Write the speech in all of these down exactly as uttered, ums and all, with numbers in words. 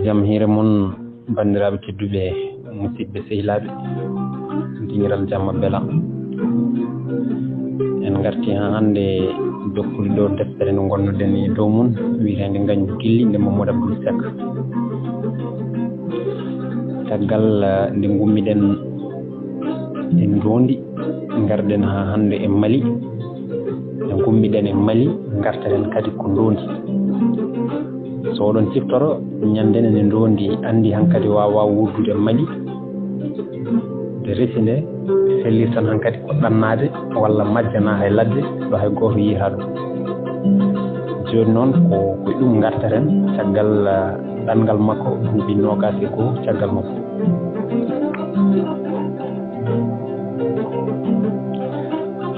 Jam hiire mon, banndiraaɓe tedduɓe, musidɓe sehilaaɓe, dingiral jamma bela. En ngarti haa hannde jokkude ɗo deftere nde ngonnoɗen e dow mum, wiyeteende Ngañgu Gilli, nde Mamadou Abdoul Seck. Caggal, eh, nde ngummiɗen e ndoondi, ngarɗen haa hannde e Mali. Nde ngummiɗen e Mali, ngarteten kadi ko ndoondi. So oɗon ciftoro, ñande nde ndoondi anndi hankadi waawaa wuurdude Mali. Nde resi nde, fellirtan hankadi ko ɗannaade walla majjanaa hay ladde ɗo hay gooto yiyataa ɗum. Jooni noon ko, ko ɗum ngartaten caggal, ah, ɗanngal makko, duuɓi noogaas e goo caggal makko.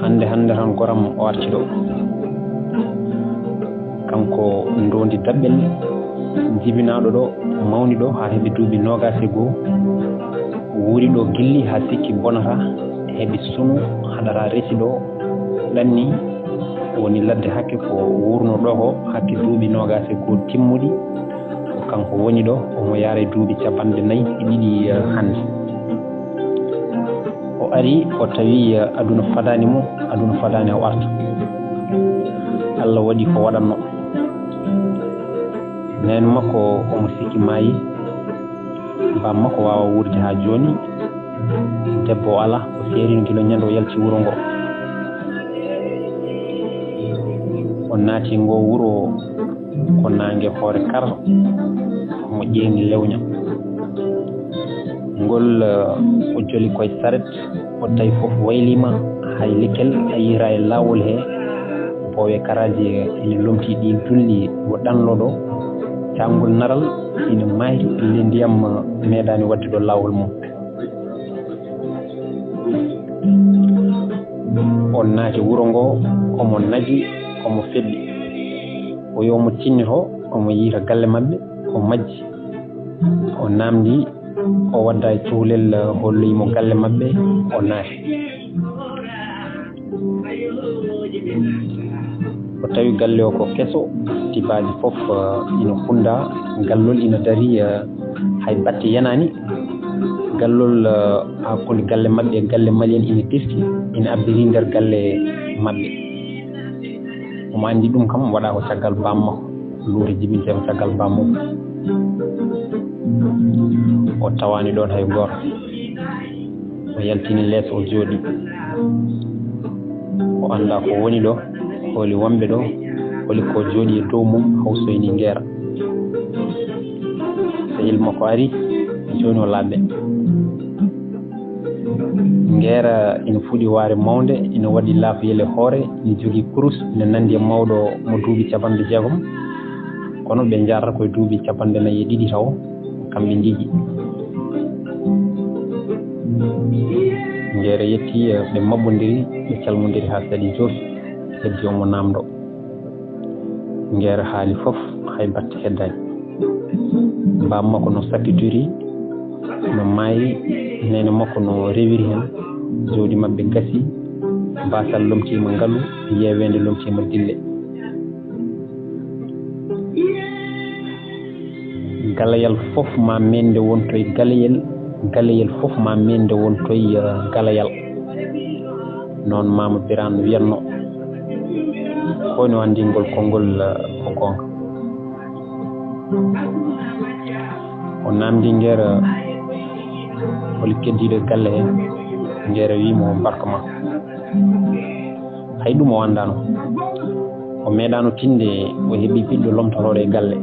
Hannde, hannde tan goram o arti ɗo. Kanko ndoondi daɓɓel, jibinaaɗo ɗo, mawni ɗo haa heɓi duuɓi noogaas e goo, wuuri ɗo gilli haa sikki bonata, heɓi sunu haɗara resi ɗo, ɗanni, woni ladde hakke ko wuurno ɗo ko hakke duuɓi noogaas e goo timmuɗi. Ko kanko woni ɗo, omo yaara e duuɓi capanɗe nayi e ɗiɗi, eh, hannde. O ari, o tawi, eh, aduna fadaani mo, aduna fadaani o arta. Allah waɗi ko waɗatno. Neene makko omo sikki maayi, baam makko waawaa wuurde haa jooni. Debbo o alaa, o seerino gila ñande o yalti wuro ngo. O naati ngo wuro ko naange hoore kar, omo ƴeeŋi lewña. Ngol, eh, o joli koye saret, o tawi fof wayliima, hay lekkel a yiyataa e laawol he. Boowe karaaji ene lomtii ɗi dulli, o ɗanloo ɗo. Caangol naral ene maayri, le ndiyam meeɗaani waɗde ɗo laawol mum. O naati wuro ngo, omo naji, omo feɗɗi. O yo omo tinnito, omo yiyta galle maɓɓe, o majji. O naamndi, o wadda e cukalel, holloyi mo galle maɓɓe, o naati. O tawi galle o ko keso, tibaaji fof, eh, ina kunndaa, gallol ina darii, eh, hay batte yanaani. Gallol, eh, hakkunde galle maɓɓe e galle Mali en ina dirti, ina abbiri nder galle maɓɓe. Omo anndi ɗum kam waɗaa ko caggal baam makko, luure jibintee ko caggal baam makko. O tawaani ɗoon hay gooto. O yaltini lees, o jooɗi. O anndaa ko woni ɗo, holi wonɓe ɗo, holi ko jooɗi e dow mum, hawsoyni Ngeera. Sehil makko ari, jooni o laaɓe. Ngeera ina fuɗi waare mawnde, ina waɗi laafyel e hoore, ina jogii kurus, ina nanndi e mawɗo mo duuɓi capanɗe jeegom. Kono ɓe njaarata koye duuɓi capanɗe nayi e ɗiɗi tawo, kamɓe njiiji. Ngeera yetti, ɓe maɓɓondiri, ɓe calmondiri haa saɗi joofi, heddi omo naamndo. Ngeera haali fof, hay batte heddaani. Baam makko no sakkitiri, no maayi, neene makko no rewiri heen, jawdi maɓɓe gasi, baasal lomtiima ngalu, yeeweende lomtiima dille. Galayel fof ma meende wontoy galayel, galayel fof ma meende wontoy, eh, galayel. Noon Maama Biraan wiyatno, ko woni o anndi ngol konngol, eh, ko goonga. O naamndi Ngeera, holi keddiiɗo e galle he? Ngeera wii mo, barka ma. Hay ɗum o anndaano. O meeɗaano tinde o heɓi ɓiɗɗo lomtotooɗo e galle.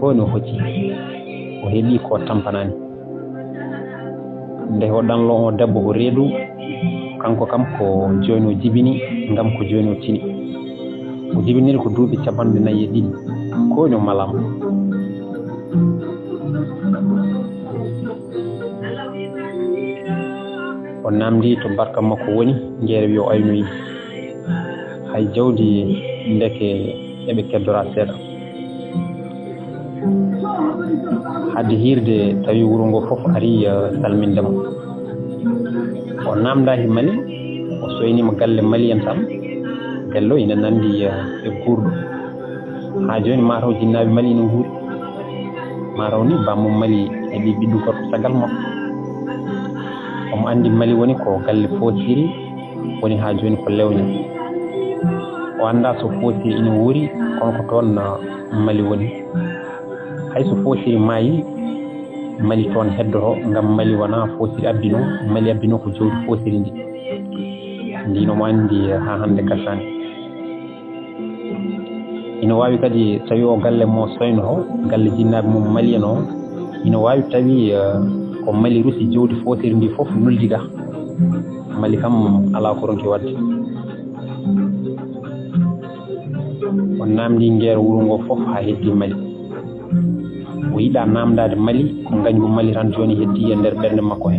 Ko woni o hocci? O heɓi ko tampanaani. Nde o ɗanlo o debbo ko reedu, kanko kam ko jooni o jibini, ngam ko jooni o tini. O jibiniri ko duuɓi capanɗe nayi e ɗiɗi. Ko woni o malaama? O naamndi to barka makko woni, Ngeera wi o aynoyi. Hay jawdi ndeke eɓe keddora seeɗa. Hadde hiirde tawi wuro ngo fof ari, eh, salminde mo. O naamndaaki Mali, o soynii mo galle Mali en tan. Bello ina nanndi, eh, e guurɗo. Haa jooni mataw jinnaaɓe Mali ina nguuri. Marawni, bamum Mali heɓi ɓiɗɗu gorko caggal makko. Omo anndi Mali woni ko galle foosiri, woni haa jooni ko lewñe. O anndaa so foosiri ina wuuri, kono ko toon, uh, Mali woni. Hay so foosiri maayi, Mali toon heddoto, ngam Mali wonaa foosiri abbino, Mali abbino ko jawdi foosiri ndi. Ndin omo anndi haa hannde gasaani. Ina waawi kadi, tawi o galle mo soynoto, galle jinnaaɓe mum Mali en o, ina waawi tawi, eh, ko Mali rusi jawdi foosiri ndi fof nuldi ga. Mali kam alaa ko ronki waɗde. O naamndi ngeer wuro ngo fof haa heddi Mali. O yiɗaa naamndaade Mali, ko ngañgu Mali tan jooni heddii e nder ɓernde makko he.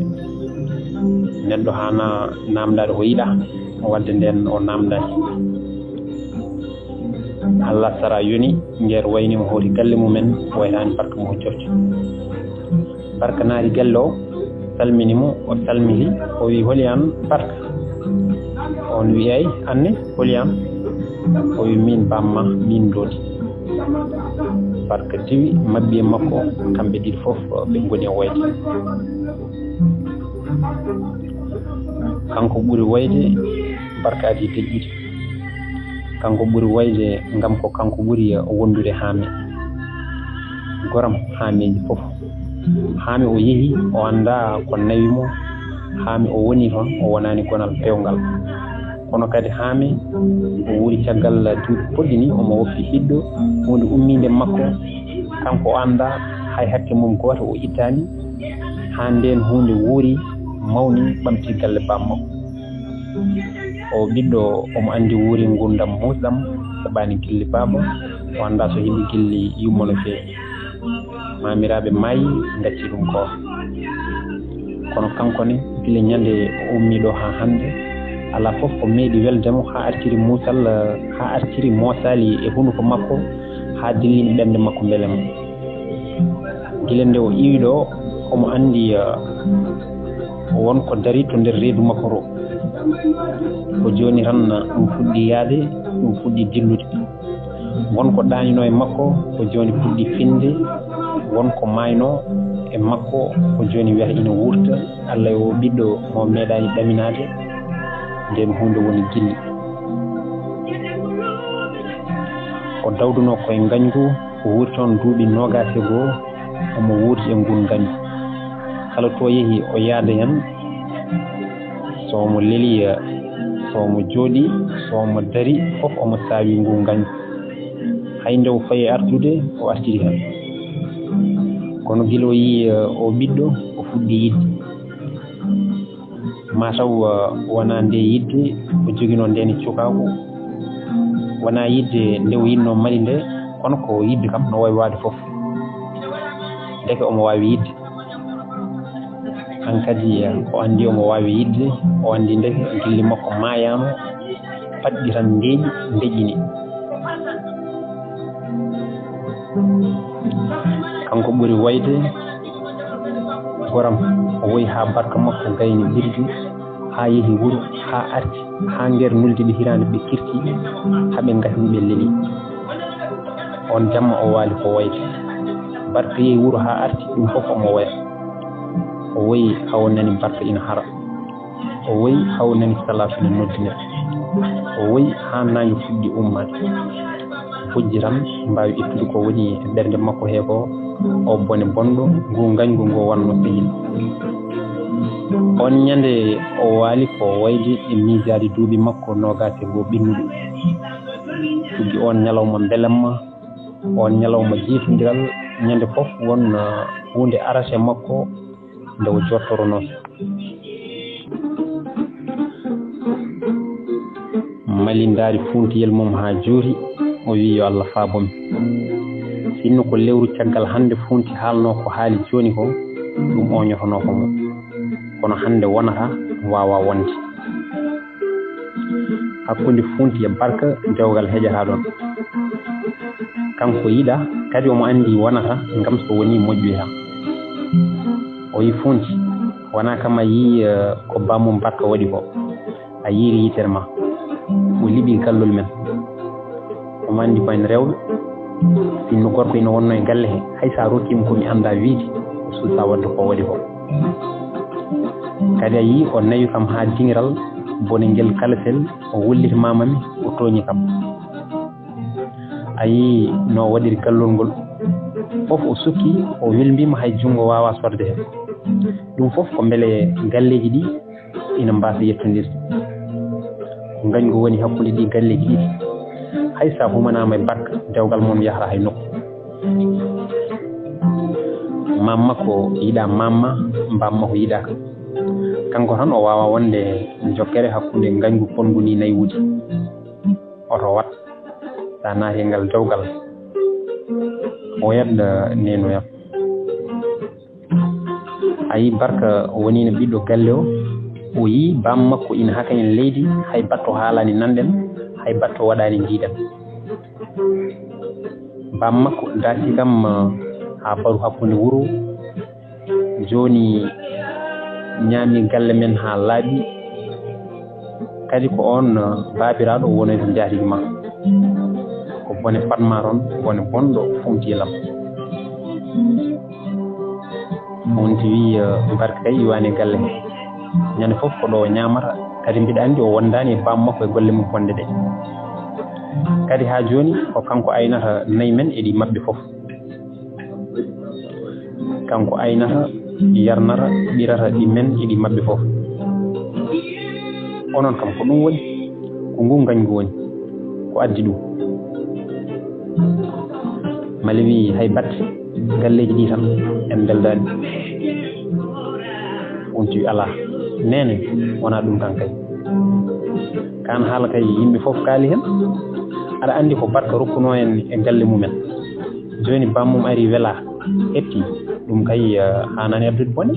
Neɗɗo haanaa naamndaade ko yiɗaa, waɗde ndeen o naamndaani. Allah sara yoni, ngeer wayni mo hooti galle mumen, wayraani Barka mo hujjorto. Barka naati galle o, salmini mo, o salmini, o wi, "Holi aan Barka?" On wi, "Eey, aan ne, holi aan?" O wi, "Miin bamma, miin Doodi." Barka diwi, mabbi e makko, kamɓe ɗiɗi fof ɓe ngoni e wayde. Kanko ɓuri wayde, Barka adii deƴƴude. Kanko ɓuri wayde ngam ko kanko ɓuri wondude Haame. Goram Haameeji fof. Haame o yehi, o anndaa ko nawi mo. Haame o woni toon, o wonaani gonal peewngal. Kono kadi Haame o wuuri caggal duuɓi potɗi ni, omo woppi hiɗɗo, huunde ummiinde makko. Kanko o anndaa, hay hakke mum gooto o ittaani. Haa ndeen huunde wuuri, mawni, ɓamti galle bammakko. O ɓiɗɗo, omo anndi wuuri nguurndam muusɗam, heɓaani gilli baaba, o anndaa so heɓi gilli yumma no feewi. Maamiraaɓe maayi, ngacci ɗum ko. Kono kanko ne, gila ñande o ummii ɗo haa hannde, alaa fof ko meeɗi welde mo haa artiri muusal, haa artiri moosaali e hunuko makko, haa dillini ɓernde makko mbele mo. Gila nde o iwi ɗo, omo anndi, eh, won ko darii to nder reedu makko to. Ko jooni tan ɗum fuɗɗi yahde, ɗum fuɗɗi dillude. Won ko ɗaaninoo e makko, ko jooni fuɗɗi finde. Won ko maaynoo e makko, ko jooni wiyata ina wuurta. Allah e o ɓiɗɗo mo meeɗaani ɗaminaade, ndeen huunde woni gilli. O dawdunoo ko e ngañgu, o wuuri toon duuɓi noogaas e goo, omo wuurdi e nguun ngañgu. Kala to yehi, o yahda heen, so omo leli, so omo jooɗi, so omo dari, fof omo saawi nguun ngañgu. Hay nde o fayi artude, o artiri heen. Kono gila o yii, o ɓiɗɗo, o fuɗɗi yiɗde. Mataw, eh, wonaa nde yiɗde o joginoo ndeen e cukaagu, wonaa yiɗde nde o yiɗnoo Mali nde, kono ko yiɗde kam no waawi waawde fof. Ndeke omo waawi yiɗde. Hankadi, eh, o anndi omo waawi yiɗde, o anndi ndeke gilli makko maayaama, paɗɗi tan ndeeƴi, ndeƴƴini. Kanko ɓuri wayde, goram, o woyi haa barka makko gayni ɓirdu, haa yehi wuro, haa arti, haa nder nulde ɓe hiraande ɓe kirti, haa ɓe ngasni ɓe leli. On jamma o waali ko wayde. Barka yehi wuro haa arti, ɗum fof omo waya. O woyi haa o nani barka ina hara. O woyi haa o nani salaatu no noddinira. O woyi haa naange fuɗɗi ummaade. Bojji tan mbaawi ittude ko woni e ɓernde makko hee ko, o bone bonɗo, ngu ngañgu ngo wonno sehil. On ñande o waali ko wayde e miijaade duuɓi makko noogaas e goo ɓennuɗo. Tuggi on ñalawma mbelamma, on ñalawma jeefundiral, ñande fof won, ah, huunde arata e makko nde o jottoronoo. Mali ndaari fuuntiyel mum haa juuti, o wiyi, "Yo Allah faabo mi." Sinno ko lewru caggal hannde fuunti haalnoo ko haali jooni ko, ɗum o ñotonoo ko mo. Kono hannde wonata, waawaa wonde. Hakkunde fuunti e barka, dewgal heƴataa ɗoon. Kanko yiɗa, kadi omo anndi wonata, ngam so wonii moƴƴoyta. O yi fuunti, wonaa kam a yii, eh, ko bammum barka waɗi ko. A yiiri yitere ma. O liɓi gallol men. Omo anndi ko en rewɓe. Sinno gorko ina wonno e galle he, hay so a rokkiima ko mi anndaa wiyde, o suusaa waɗde ko o waɗi ko. Kadi a yii o nawi kam haa diŋiral bone ngel kalesel, o wulliti maamami, o tooñi kam. A yii no o waɗiri gallol ngol. Fof o sukki, o welmbiima, hay junngo waawaa sorde heen. Ɗum fof ko mbele galleeji ɗi ina mbaasa yettondirde. Ko ngañgu woni hakkunde ɗi galleeji ɗiɗi. Hay so a humanaama e barka, dewgal mon yahra hay nokku. Maam makko yiɗaa maam ma, mbaam makko yiɗaaka. Kanko tan o waawaa wonde jokkere hakkunde ngañgu konngu ni naywuuji. Oto wat, so a naati e ngal dewgal, o yedda nenoyam. A yii barka woniino ɓiɗɗo galle o, o yii baam makko ina haka en leydi, hay batto haalaani nanɗen, hay batto waɗaani njiiɗan. Baam makko daasi kam, ah, haa baru hakkunde wuro, jooni ñaami galle men haa laaɓi. Kadi ko oon, ah, baabiraaɗo woni ko njaatigi ma. Ko bone fatma toon, bone bonɗo funti lam. Funti wi, ah, barka kay iwaani e galle he. Ñande fof ko ɗo o ñaamata, kadi mbiɗa anndi o wondaani e baam makko e golle mum bonɗe ɗe. Kadi haa jooni ko kanko aynata nayi men e ɗi maɓɓe fof. Kanko aynata, yarnata, ɓirata ɗi men e ɗi maɓɓe fof. Onon kam ko ɗum woni, ko ngu ngañgu woni, ko addi ɗum. Mali wi hay batte, galleeji ɗi tan en mbeldaani. Funti wi alaa, neene, wonaa ɗum tan kay. Kaan haala kay yimɓe fof kaali heen. Aɗa anndi ko barka rokkunoo en e galle mumen. Jooni baam mum ari welaa, heɓti. Ɗum kay, eh, haanaani addude bone.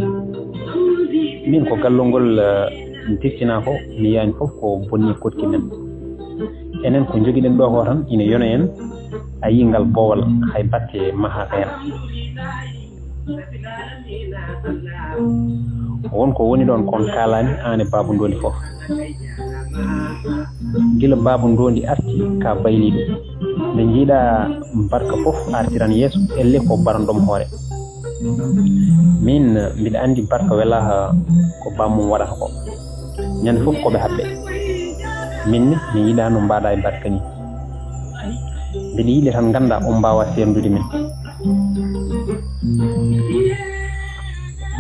Min ko gallol ngol, eh, mi teftinaa ko, mi yiyaani fof ko bonni koɗki men. Enen ko njogiɗen ɗo ko tan ina yona en. A yii ngal boowal, hay batte mahaaka heen. Won ko woni ɗoon kon kaalaani aan e Baaba Ndoondi fof. Gila Baaba Ndoondi arti ka bayliiɗo. Nde njiiɗaa barka fof artiran yeeso, elle ko baranɗo mo hoore. Min mbiɗa anndi barka welaa ko baam mum waɗata ko. Ñande fof ko ɓe haɓɓe. Min ne, mi yiɗaa no mbaɗa e barka ni. Mbiɗa yiɗi tan ngannda on mbaawa seerndude min.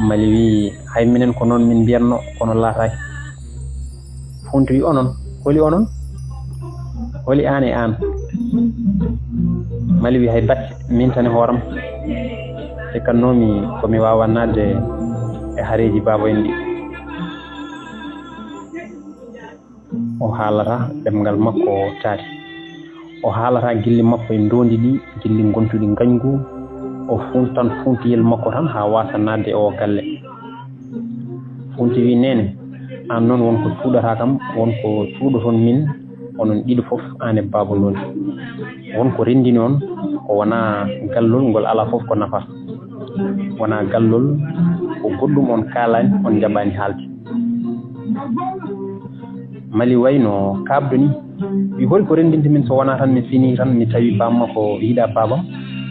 Mali wi, hay minen ko noon min mbiyatno, kono laataaki. Funti wi onon, holi onon? Holi aan e aan? Mali wi hay batte, min tan e hooram. Sikkatnoomi ko mi waawa naatde e hareeji baaba en ɗi. O haalata ɗemngal makko taati. O haalata gilli makko e ndoondi ɗi, gilli ngontuɗi ngañgu. O funtan funtiyel makko tan haa waasa naatde e o galle. Funti wi, neene, aan noon won ko cuuɗataa kam, won ko cuuɗoton min, onon ɗiɗo fof, aan e baaba noon. Won ko renndini on, ko wonaa gallol ngol alaa fof ko nafa. Wonaa gallol, ko goɗɗum on kaalaani, on njaɓaani haalde. Mali wayno kaaɓdo ni. Wi, holi ko renndinta min so wonaa tan mi finii tan mi tawi baam makko yiɗaa baabam,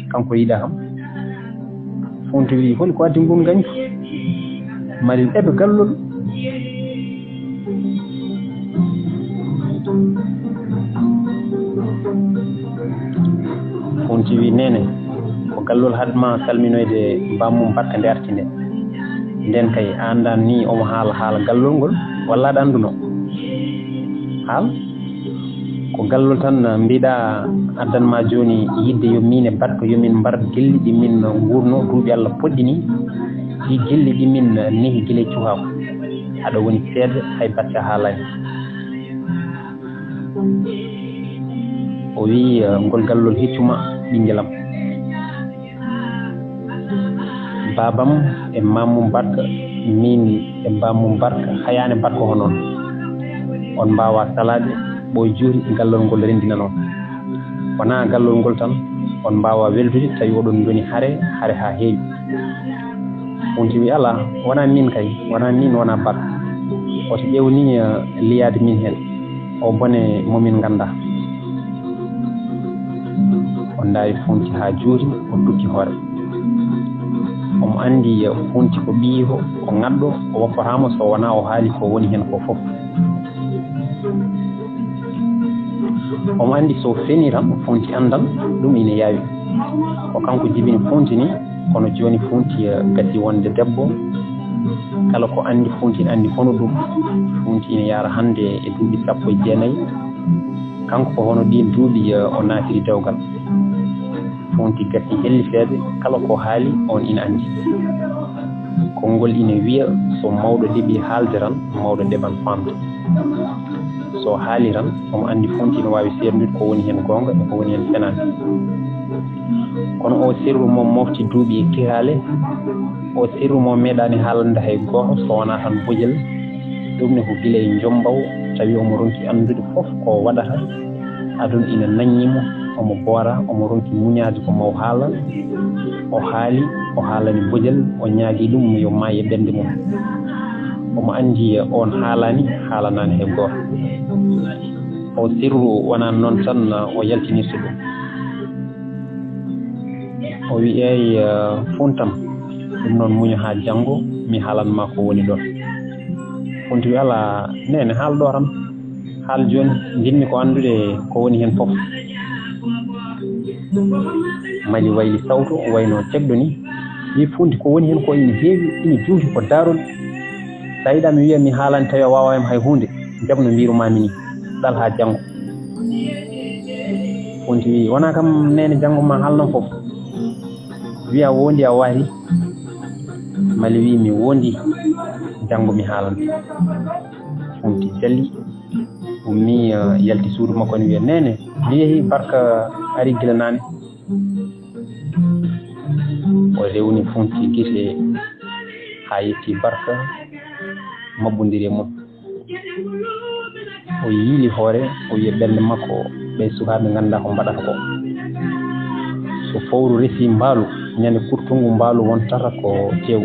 kanko yiɗaa kam. Funti wi, holi ko addi ngun ngañgu? Mali wi, ebe gallol. Funti wi, neene, ko gallol haɗ ma salminoyde baam mum barka nde arti nde. Nden kay a anndan ni omo haala haala gallol ngol, walla aɗa annduno? Haal ko gallol tan mbiɗa addan ma jooni, yidde yo min e barka yo min mbar gelli ɗi min nguurno duuɓi Allah poɗɗi ni, ɗi gelli ɗi min nehi gila e cuhaaku. Aɗa woni seede, hay batte a haalaani. O wi, eh, ngol gallol heccuma ɓinngel am. Baabam e maamum barka, min e baamum barka, hayaane barka hono on. On mbaawa salaade ɓooy juuri gallol ngol renndinanoo. Wonaa gallol ngol tan, on mbaawa weldude tawi oɗon ngoni hare, hare haa heewi. Funti wi, alaa, wonaa min kay, wonaa min, wonaa barka. Oto ƴeew ni, eh, liyaade min heen. O bone mo min nganndaa. O ndaari Fuunti haa juuti, o dukki hoore. Omo anndi Fuunti ko ɓiyiiko, ko ŋaɗɗo, o woppataa mo so wonaa o haali ko woni heen ko fof. Omo anndi so fenii tan, Fuunti anndan, ɗum ina yaawi. Ko kanko jibini Fuunti ni, kono jooni Fuunti, eh, gasi wonde debbo. Kala ko anndi Fuunti ina anndi hono ɗum. Fuunti ina yaara hannde e duuɓi sappo e jeenayi. Kanko ko hono ɗiin duuɓi, eh, o naatiri dewgal. Fuunti gasi hellifeede, kala ko haali, oon ina anndi. Konngol ina wiya, so mawɗo ɗeɓii haalde tan, mawɗo ɗeɓan faamde. So haali tan, omo anndi Fuunti ina waawi seerndude ko woni heen goonga e ko woni heen fenaande. Kono o sirru mo mofti duuɓi e kiraale, o sirru mo meeɗaani haalande hay gooto, so wonaa tan bojel. Ɗum ne ko gila e njombaw, tawi omo ronki anndude fof ko waɗata. Aduna ina naññi mo, omo boora, omo ronki muñaade ko maw haala. O haali, o haalani bojel, o ñaagii ɗum yo maay e ɓernde mum. Omo anndi oon haalaani, haalanaani hay gooto. O sirru wonaa noon tan o yaltinirta ɗum. O wi'i, "Eey, eh, Fuuntam, ɗum noon muño haa janngo, mi haalan ma ko woni ɗoon." Fuunti wi'i, "Alaa, neene, haal ɗo tan. Haal jooni, njiɗmi ko anndude ko woni heen fof." Mali wayli sawto, wayno cekɗo ni. Wi'i, "Fuunti, ko woni heen ko ina heewi, ina juuti ko daarol. So a yiɗaa mi wiya mi haalan tawi a waawaani hay huunde, jaɓ no mbiiru maa mi ni. Ɗal haa janngo." Fuunti wi'i, "Wonaa kam neene janngo ma haalno fof. Wiya woondi a waari." Mali wi'i, "Mi woondi, janngo mi haalan." Fuunti jali, ummi, eh, yalti suudu makko ne wiya, "Neene, mi yehi, Barka ari gila naane." O rewni Fuunti gite haa yetti Barka, mabbondiri e mum. O yiili hoore, o wi'i ɓernde makko, ɓee sukaaɓe nganndaa ko mbaɗata ko. So fowru resi mbaalu, ñande kurtungu mbaalu wontata ko tew.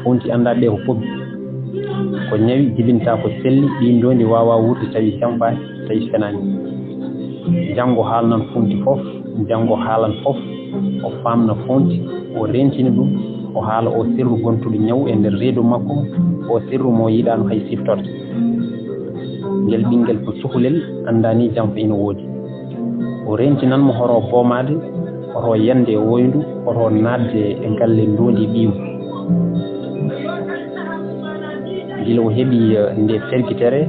Fuunti anndaa ɓee ko pobbi. Ko ñawi jibinta ko selli, ɗiin ndoondi waawaa wuurde tawi jamfaani, tawi fenaani. Janngo haalnan Fuunti fof, janngo haalan fof, o faamna Fuunti, o reentina ɗum, o haala o sirru gontuɗo ñaw e nder reedu makko, o sirru mo yiɗaano hay siftorde. Ngel ɓinngel ko cukalel, anndaa ni jamfa ina woodi. O reentinan mo hoto boomaade, hoto yande e woyndu, hoto naatde e galle ndoondi ɓiyum. Gila o heɓi, eh, nde fergitere,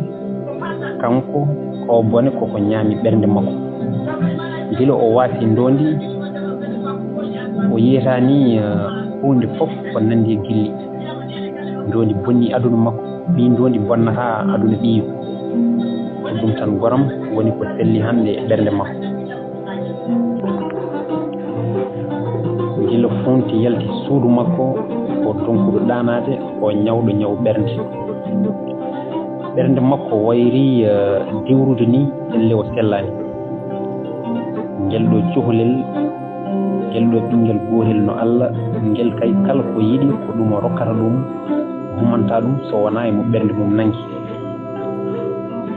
kanko ko bone koko ñaami ɓernde makko. Gila o waasi ndoondi, o yiyata ni, eh, huunde fof ko nanndi e gilli. Ndoondi bonni aduna makko, ɓii ndoondi bonnata aduna ɓiyu. Ko ɗum tan goram woni ko selli hannde e ɓernde makko. Gila Fuunti yalti suudu makko, ko donkuɗo ɗaanaade, ko ñawɗo ñaw ɓernde. Ɓernde makko wayri, eh, diwrude ni, elle o sellaani. Ngel ɗo cukalel, ngel ɗo ɓinngel gootel no Allah, ngel kay kala ko yiɗi ko ɗum o rokkata ɗum, humanta ɗum so wonaa e mo ɓernde mum nangi.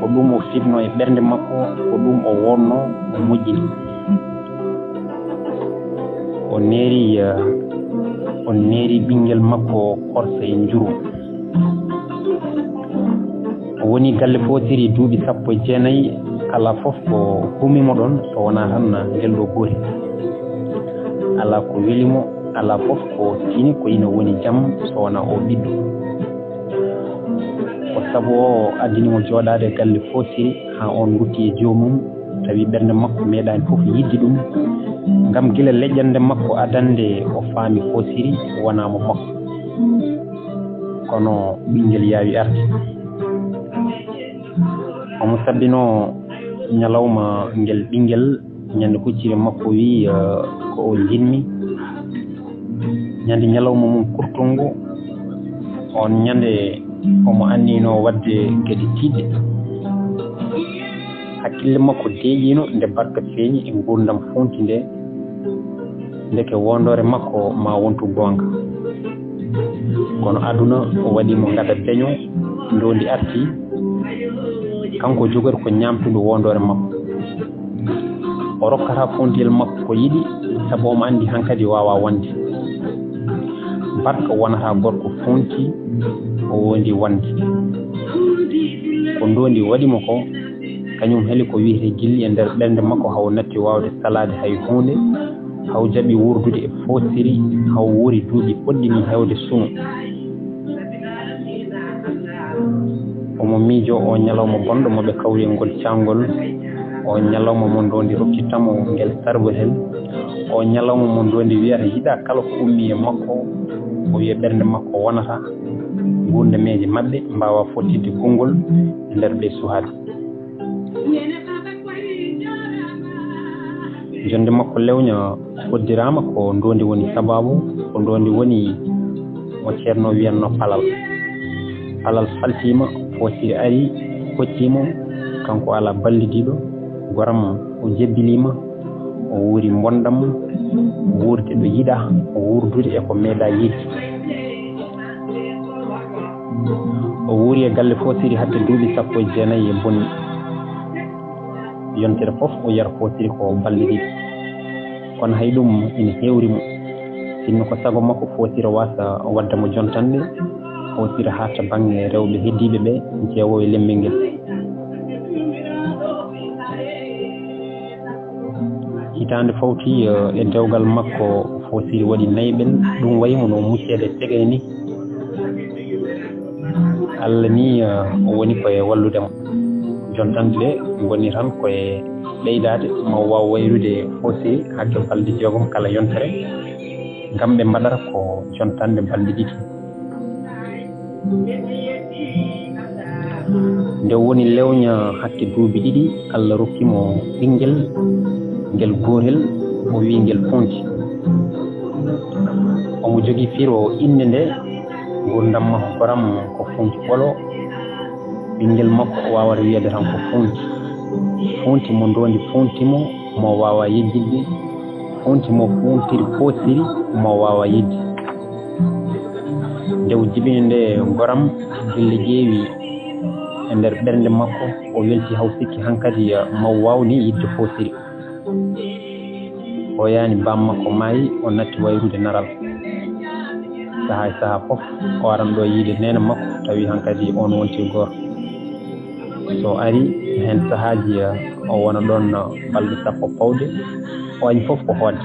Ko ɗum o fiɓno e ɓernde makko, ko ɗum o wonno, o moƴƴini. O neeri, eh, o neeri ɓinngel makko korsa e njuru. O woni galle Foosiri duuɓi sappo e jeenayi, kala fof ko huumi mo ɗon, so wonaa tan ngel ɗo gootel. Alaa ko weli mo, alaa fof ko tini ko ina woni jam, so wonaa o ɓiɗɗo. Ko sabu o addini mo jooɗaade e galle Foosiri haa oon rutti e joomum, tawi ɓernde makko meeɗaani fof yiɗde ɗum, ngam gila leƴƴannde makko adannde o faami Foosiri wonaa mo makko. Kono ɓinngel yaawi arde. Omo sabbinoo ñalawma ngel ɓinngel, ñande huccire makko wi'i, eh, ko o njiɗmi. Ñande ñalawma mum kurtungu, oon ñande omo anniino waɗde geɗe tiiɗɗe. Hakkille makko deeƴiino nde Barka feeñi e nguurndam Fuunti nde, ndeke wondoore makko ma wontu goonga. Kono aduna o waɗi mo ngada beño, ndoondi arti, kanko jogori ko ñaamtundu wondoore makko. O rokkata foontiyel makko ko yiɗi, sabu omo anndi hankadi waawaa wonde. Barka wonata gorko foonti, o wondi wonde. Ko ndoondi waɗi mo ko, kañum heli ko wiyetee gilli e nder ɓernde makko, haw natti waawde salaade hay huunde, haw jaɓi wuurdude e foosiri, haw wuuri duuɓi poɗɗi nii heewde sunu. Omo miijoo oo ñalawma bonɗo mo ɓe kawri e ngol caangol, oo ñalawma mo ndoondi rokkitamo ngel sarbohel, oo ñalawma mo ndoondi wiyata yiɗa kala ko ummii e makko, o wiya ɓernde makko wonata, nguurdameeje maɓɓe mbaawa fottidde konngol e nder ɓee suhaaɓe. Jonnde makko lewña hoddiraama ko ndoondi woni sabaabu, ko ndoondi woni mo Ceerno wiyatno palal. Palal faltiima, foosiri ari, hoccii mo, kanko alaa ballidiiɗo, goram o jebbiliima, o wuuri mbonndam, wuurde ɗo yiɗaa, o wuurdude e ko meeɗaa yiide. O wuuri e galle foosiri hakke duuɓi sappo e jeenayi e bonni. Yontere fof o yara foosiri ko balɗe ɗiɗi. Kono hay ɗum ina heewri mo. Sinno ko sago makko foosiri waasa wadda mo jontanɗe, foosiri haa to bannge rewɓe heddiiɓe ɓe jeewo e lemmel ngel. Hitaande fawti, eh, e dewgal makko foosiri waɗi nayɓel, ɗum wayi hono mucceede cegay ni. Allah ni, eh, o woni ko e wallude mo. Jontanɗe ɗe ngoni tan ko e ɓeydaade, ma o waaw wayrude foosiri hakke balɗe jeegom kala yontere, ngam ɓe mbaɗara ko jontanɗe balɗe ɗiɗi. Nde woni lewña hakke duuɓi ɗiɗi, Allah rokki mo ɓinngel, ngel gootel, o wiyi ngel Fuunti. Omo jogii firo innde nde, nguurndam makko goram ko Fuunti Ɓolo. Ɓinngel makko o waawata wiyeede tan ko Fuunti. Fuunti mo ndoondi fuunti mo, mo waawa yejjitde. Fuunti mo fuuntiri foosiri, mo waawa yiɗde. Nde o jibini nde goram, gille ƴeewi e nder ɓernde makko, o welti haw sikki hankadi, eh, ma o waaw ni yiɗde foosiri. O yaani baam makko maayi, o natti wayrude naral. Sahaa e sahaa fof, o aran ɗo yiide neene makko, tawi hankadi on wonti gooto. So ari heen sahaaji, eh, o wona ɗoon, eh, balɗe sappo pawɗe, o añi fof ko hoodde.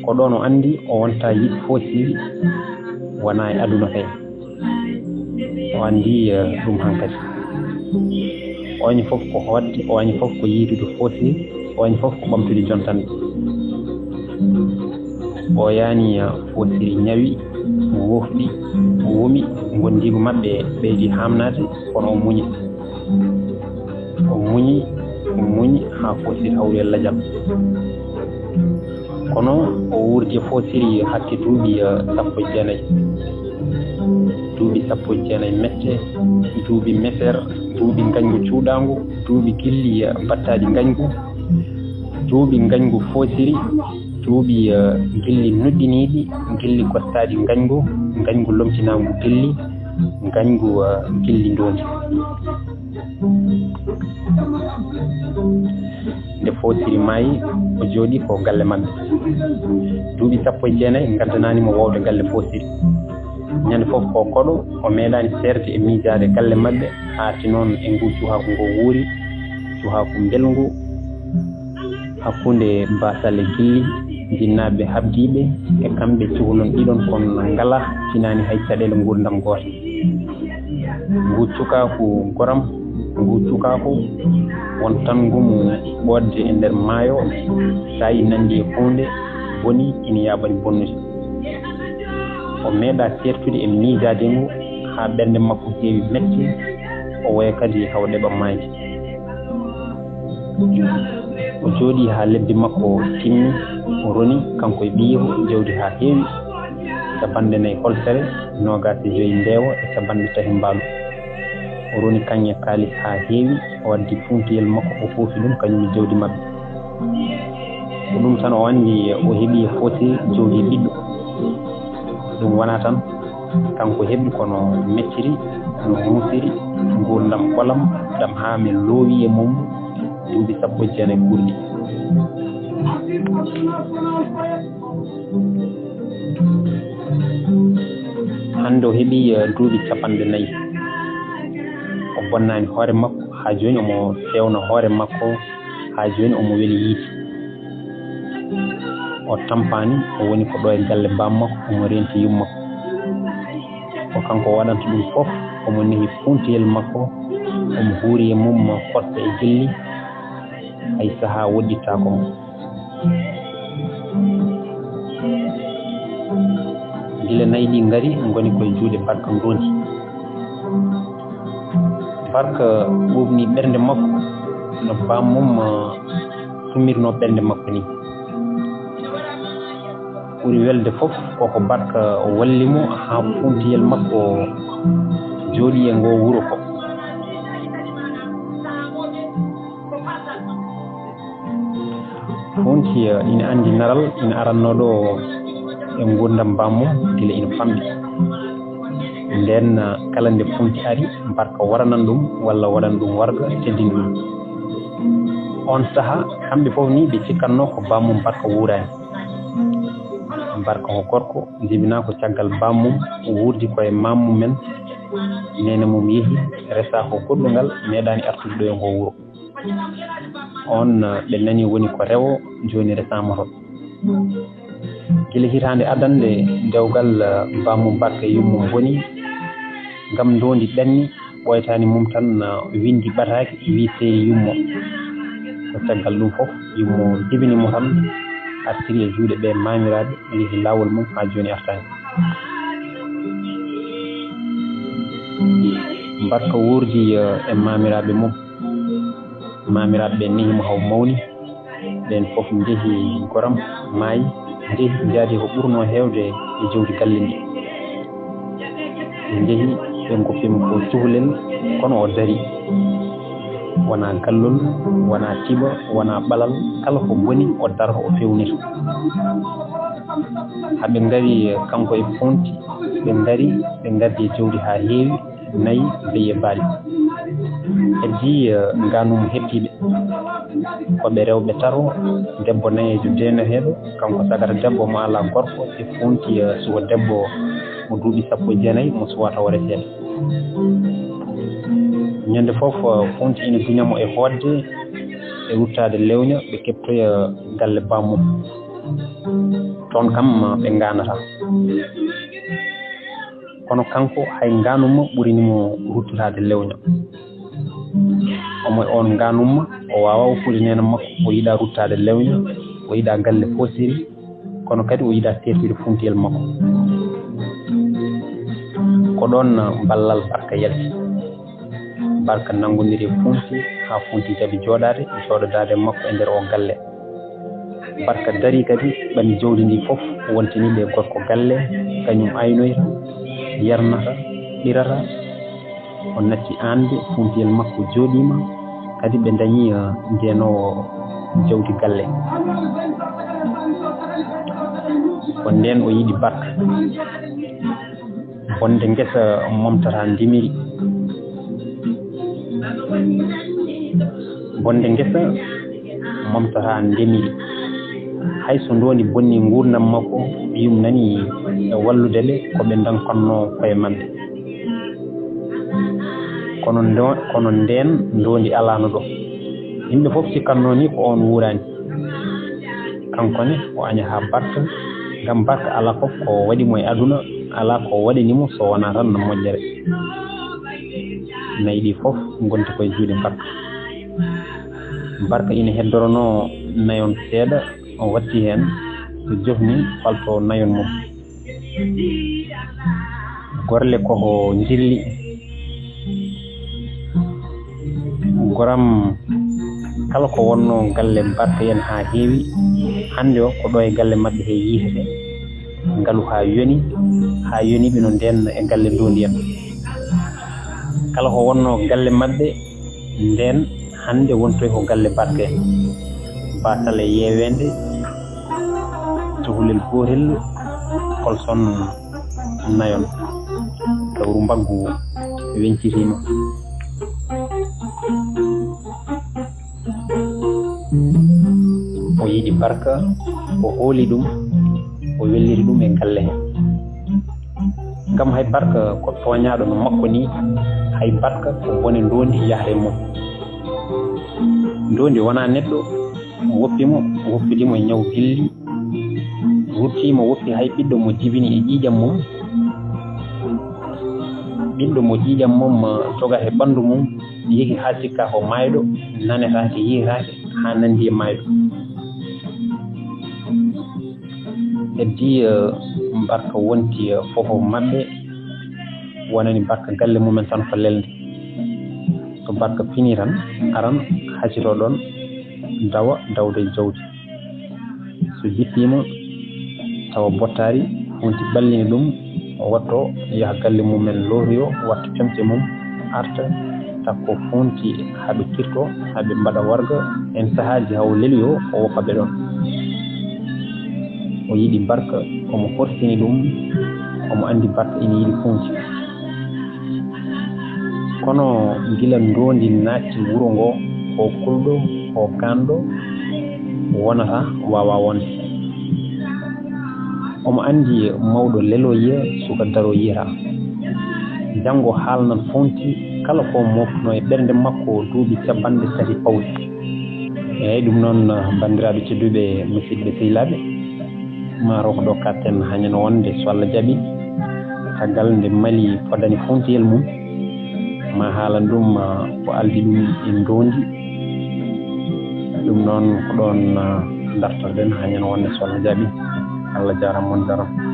Ko ɗoon o anndi o wonta yiɗ foosiri, wona e aduna kay. O anndi, eh, ɗum hankadi. O añi fof ko hoodde, o añi fof ko yiidude foosiri, o añi fof ko ɓamtude jontanɗe. O yaani, eh, foosiri ñawi, wofɗi, wumi, ngondiigu maɓɓe ɓeydi haamnaade, kono o muñi. O muñi, o muñi haa foosiri hawri e lajal. Kono o wuurdi e foosiri hakke duuɓi, eh, sappo e jeenayi. Duuɓi sappo e jeenayi mette, duuɓi meseer, duuɓi ngañgu cuuɗaangu, duuɓi gilli, eh, battaaɗi ngañgu, duuɓi ngañgu foosiri, duuɓi, eh, gilli nuɗɗiniiɗi, gilli gostaaɗi ngañgu, ngañgu lomtinaangu gilli, ngañgu, eh, gilli ndoondi. Nde foosiri maayi, o jooɗi ko galle maɓɓe. Duuɓi sappo e jeenayi ngaddanaani mo woowde galle foosiri. Ñande fof ko koɗo, o meeɗaani seerde e miijaade galle maɓɓe, arti noon e ngu cukaaku ngo wuuri, cukaaku mbelngu, hakkunde baasal e gilli, jinnaaɓe habdiiɓe e kamɓe cukalon ɗiɗon, kono ngalaa, tinaani hay caɗeele nguurndam gooto. Ngu cukaaku goram, ngu cukaaku won tan ngu mo ɓoodde e nder maayo, so tawi nanndi e huunde boni, ina yaaɓani bonnude. O meeɗaa seertude e miijaade ngu haa ɓernde makko heewi metti, o woya kadi haw ɗeɓa maayde. O jooɗii haa lebbi makko timmi, o roni, kanko e ɓiyeeho, jawdi haa heewi, capanɗe nayi holsere, noogaas e joyi mbeewa e capanɗe tati mbaalu. O roni kaŋŋe kaalis haa heewi, o addi fuuntiyel makko, o hoofi ɗum kañum e jawdi maɓɓe. Ko ɗum tan o anndi, o heɓi e foosiri jawdi ɓiɗɗo. Ɗum wonaa tan kanko heɓi, kono mettiri, no muusiri, nguurndam ɓolam ɗam haa mi loowi e mum. Duuɓi sappo e jeenayi ɓurɗi. Hannde o heɓi, eh, duuɓi capanɗe nayi. O bonnaani hoore makko, haa jooni omo feewna hoore makko, haa jooni omo weli yiide. O tampaani, o woni ko ɗo e galle baam makko, omo reenti yumma. Ko kanko waɗanta ɗum fof, omo nehi fuuntiyel makko, omo huuri e mum kosɗe e gilli, hay sahaa woddittaako mo. Gila nayi ɗi ngari, ngoni koye juuɗe Barka Ndoondi. Barka ɓuuɓni ɓernde makko no baam mum, ah, summirnoo ɓernde makko ni. Ɓuri welde fof koko Barka walli mo haa fuuntiyel makko jooɗi e ngo wuro ko. Fuunti, eh, ina anndi naral ina aranno ɗo e nguurndam baam mum gila ina famɗi. Ndeen, eh, kala nde Fuunti ari, Barka waranan ɗum walla waɗan ɗum warga, teddin ɗum. Oon sahaa, kamɓe fof ni ɓe cikkanno ko baam mum Barka wuuraani. Barka ko gorko, jibinaa ko caggal baam mum, wuurdi ko e maam mum en, neene mum yehi, resaa ko goɗɗungal, meeɗaani artude ɗo e ngo wuro. Oon, eh, ɓe nani woni ko rewo, jooni resaama toon. Gila hitaande adannde dewgal, eh, baam mum Barka e yummum boni, ngam Ndoondi ɗanni, ɓooytaani mum tan, eh, winndi ɓataake, wii seeri yummo. Ko caggal ɗum fof, yummo jibini mo tan, artiri e juuɗe ɓe maamiraaɓe, yehi laawol mum haa jooni artaani. Barka wuurdi, eh, e maamiraaɓe mum. Maamiraaɓe ɓe nehi mo haa o mawni. Ɓeen fof njehi, goram maayi, njehi, njaadi ko ɓurnoo heewde e jawdi galle ndi. Ɓe njehi, ɓe ngoppi mo ko cukalel, kono o darii. Wonaa gallol, wonaa tiiɓa, wonaa ɓalal, kala ko boni o daroo, o feewnita. Haa ɓe ngari, kanko e Fuunti, ɓe ngari, ɓe ngardi e jawdi haa heewi, nayi, beyi e baali. Heddii, eh, ngaanum heɓtiiɓe. Ko ɓe rewɓe tato, debbo nayeejo deenaheeɗo, kanko sagata debbo mo alaa gorko, e Fuunti, eh, suka debbo mo duuɓi sappo e jeenayi, mo suwaa tawa reseede. Ñande fof, eh, Fuunti ina duña mo e hootde, e ruttaade lewña, ɓe keɓtoya galle baam mum. Toon kam, eh, ɓe ngaanataa. Kono kanko, hay ngaanumma ɓurini mo ruttitaade lewña. Omo e oon ngaanumma, o waawaa woppude neene makko, o yiɗaa ruttaade lewña, o yiɗaa galle fof seeri, kono kadi o yiɗaa seertude fuuntiyel makko. Ko ɗoon ballal Barka yalti. Barka nanngondiri e Fuunti, haa Fuunti jaɓi jooɗaade, jooɗodaade e makko e nder oo galle. Barka darii kadi, ɓami jawdi ndi fof, wontini ɓe gorko galle, kañum aynoyta, yarnata, ɓirata. O natti aande, fuuntiyel makko jooɗiima, kadi ɓe ndañi, eh, ndeenoowo jawdi galle. Ko ndeen o yiɗi Barka. Bonde ngesa momtataa ndemiri. Bonde ngesa momtataa ndemiri. Hay so Ndoondi bonni nguurndam makko, yumnani e wallude ɓe ko ɓe ndonkannoo koye maɓɓe. Kono ndo-, kono ndeen Ndoondi alaano ɗo. Yimɓe fof cikkannoo ni ko oon wuuraani. Kanko ne, o aña haa Barka, ngam Barka alaa fof ko waɗi mo e aduna, alaa ko waɗani mo so wonaa tan no moƴƴere. Nayi ɗi fof ngonti koye juuɗe Barka. Barka ina heddoronoo nayon seeɗa, o watti heen, so jofni falto nayon mum. Gorle koko njilli. Goram, kala ko wonnoo galle Barka en haa heewi, hannde o ko ɗo e galle maɓɓe he yiitete. Ngalu haa yoni, haa yoni ɓe no ndeen e galle Ndoondi en. Kala ko wonnoo galle maɓɓe ndeen, hannde wontoy ko galle Barka en. Baasal e yeeweende, cukalel gootel, kolson nayon. Lewru mbaggu weñcitiima. O yiɗi barka, o hooli ɗum, o welliri ɗum e galle he. Ngam hay barka ko tooñaaɗo no makko ni, hay barka ko bone ndoondi yahre mum. Ndoondi wonaa neɗɗo, woppi mo, woppidi mo e ñaw gilli, rutti mo, woppi hay ɓiɗɗo mo jibini e ƴiiƴam mum. Ɓiɗɗo mo ƴiiƴam mum joga he ɓanndu mum, yehi haa sikka ko maayɗo, nanetaake, yiyetaake, haa nanndi e maayɗo. Heddii, eh, barka wonti, eh, fof maɓɓe, wonani barka galle mumen tan ko lelnde. So barka finii tan, aran hasitoo ɗoon, dawa, dawde e jawdi. So jippiima, tawa bottaari, funti ɓallini ɗum, o wattoo, yaha galle mumen, lootoyoo, watta comce mum, arta, takko funti haa ɓe kirtoo, haa ɓe mbaɗa warga. Heen sahaaji haa o leloyoo, o woppa ɓe ɗoon. O yiɗi barka, omo horsini ɗum, omo anndi barka ina yiɗi funti. Kono gila ndoondi naatti wuro ngo, ko kulɗo, ko kaanɗo, wonata, waawaa wonde. Omo anndi mawɗo leloo yiya, suka daroo yiyata. Janngo haalnan funti kala ko moftuno e ɓernde makko duuɓi cappanɗe tati pawɗi. Eeyi, ɗum noon, banndiraaɓe tedduɓe, musidɓe sehilaaɓe, maa rokdo katten hañan wonde so Allah jaɓi. Caggal nde Mali fodani funtiyel mum, ma haalan ɗum, ah, ko aldi ɗum e ndoondi. Ɗum noon ko ɗoon, ah, dartorɗen hañan wonde so Allah jaɓi. Allah jaaraama, mon jaaraama.